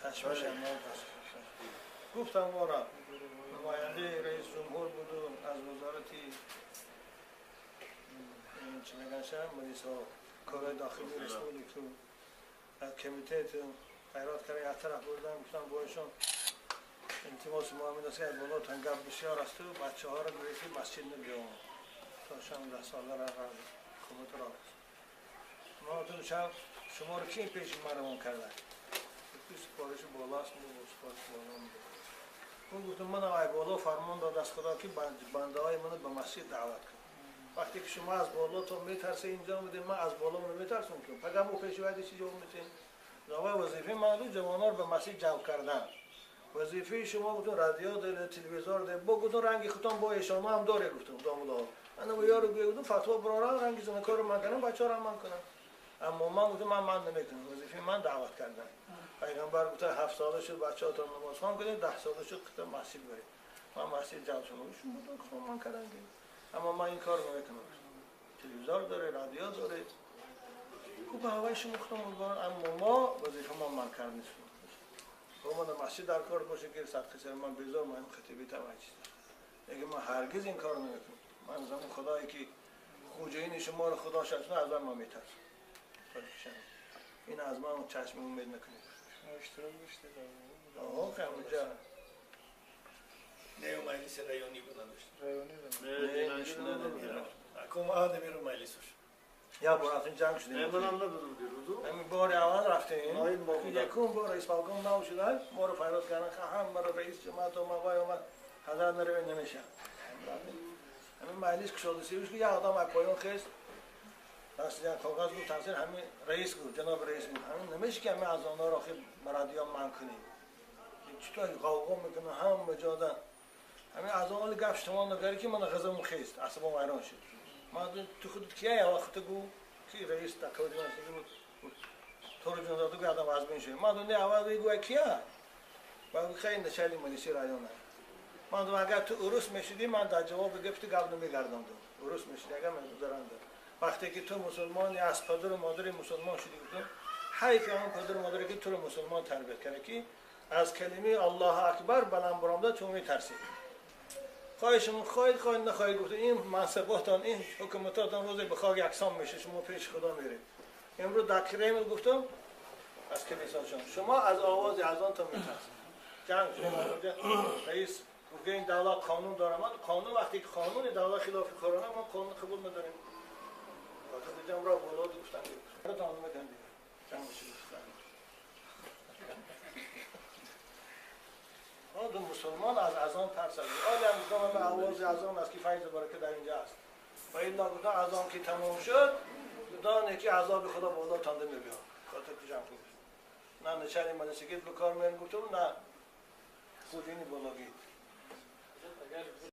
تشویش گفتم ما را نماینده رئیس جمهور بود و از وزارتی چی میگن مجلس ها کارهای داخلی رسول که از کمیته خیرات کردن یک طرف بردن گفتم بایشون التماس ما است که از بالا تنگب بسیار است و بچه ها را گرفتی مسجد نبیام تا شام 10 ساله را کمیته را ما تو شب شما رو کی پیش مرمون کردن؟ سپارش بالاست بود سپارش بالا بود. اون گفتم من آقای بالا فرمان داد از خدا که بنده های منو به مسجد دعوت کن. وقتی که شما از بالا تو میترسه اینجا بودیم من از بالا منو میترسم که فقط او پیش وعده چی جواب میتین؟ آقای وظیفه من رو جوان‌ها رو به مسجد جلب کردن. وظیفه شما گفتم رادیو داره تلویزیون داره با گفتم رنگ خودم با ایشان هم داره گفتم داملا. من به یارو گفتم فتوا برارن رنگ زنکارو من کنم بچه‌ها رو من کنم. اما من گفتم من نمیکنم وظیفه من دعوت کردن. پیغمبر گفت 7 ساله شد بچه‌هاتون نماز خوان کنید 10 ساله شد که مسجد برید. من مسجد جلب شدم. ایشون گفت من کردم اما من این کار نمیکنم. تلویزیون داره رادیو داره. گفت به هوای شما خودم اما ما وظیفه من کار نیست. من مسجد در کار باشه که صدقه سر من بیزار من خطیبی تمام چیز. اگه من هرگز این کار نمیکنم. من زمان خدایی که خوجین شما رو خدا شناسه از من میترسم. این از من چشم امید نکنید. شما اشتراک داشتید؟ آه که همونجا نه مجلس رایونی بود نداشت. رایونی بود. نه اکم آدمی رو مجلسش. یا بار رفتیم جنگ شدیم. نه منم نبودم دیروزو. همین بار اول رفتیم. یکم بار رئیس بالکن نو شده ما رو فریاد کردن هم مرا رئیس جماعت اومد وای اومد حضرت نره نمیشه. همین مجلس کشاده سیوش که یه آدم از پایان خیست دست یک کاغذ بود تقصیر همین رئیس بود جناب رئیس بود همین نمیشه که همین از آنها را خیلی مرادیان من کنیم چطور قوقا میکنه هم بجادن همین از آن گفت شما نگری که من غزمون خیست اصلا ویران شد من تو خودت کیه یا وقت گو کی رئیس تکودی من بود تو رو جون دادو گردم از بین شد من دنیا اول بگو کیه بعد خیلی نشالی مجلسی رایانه من دو اگر تو عروس میشدی من در جواب گفت قبل نمیگردم تو عروس میشدی اگر من درنده وقتی که تو مسلمانی از پدر و مادر مسلمان شدی گفتم حیف هم پدر و مادری که تو رو مسلمان تربیت کرده که از کلمه الله اکبر بلند برآمده تو میترسی. خواهشمون خواهید خواهید نخواهید گفت این منصباتان این حکومتاتان روزی به خاک یکسان میشه شما پیش خدا میرید. امروز در کرمل گفتم از کلیساشون شما از آواز اذان تا میترسید. جنگ شد رئیس گفت این دولت قانون داره من قانون وقتی که قانون دولت خلاف قرآن ما قانون قبول نداریم. جمع را بالا گفتن رو تمام می‌کنم دیگه جمع شد. دو مسلمان از اذان ترسد. آیا گفتم به آواز اذان است که فیض برکت در اینجا است. و الا گفتم اذان که تمام شد دانه که عذاب خدا بالا تانده می‌بیاد. خاطر که جمع کنید. نه نشانی مدرسگی به کار میرن گفتم نه خودینی بالاگی.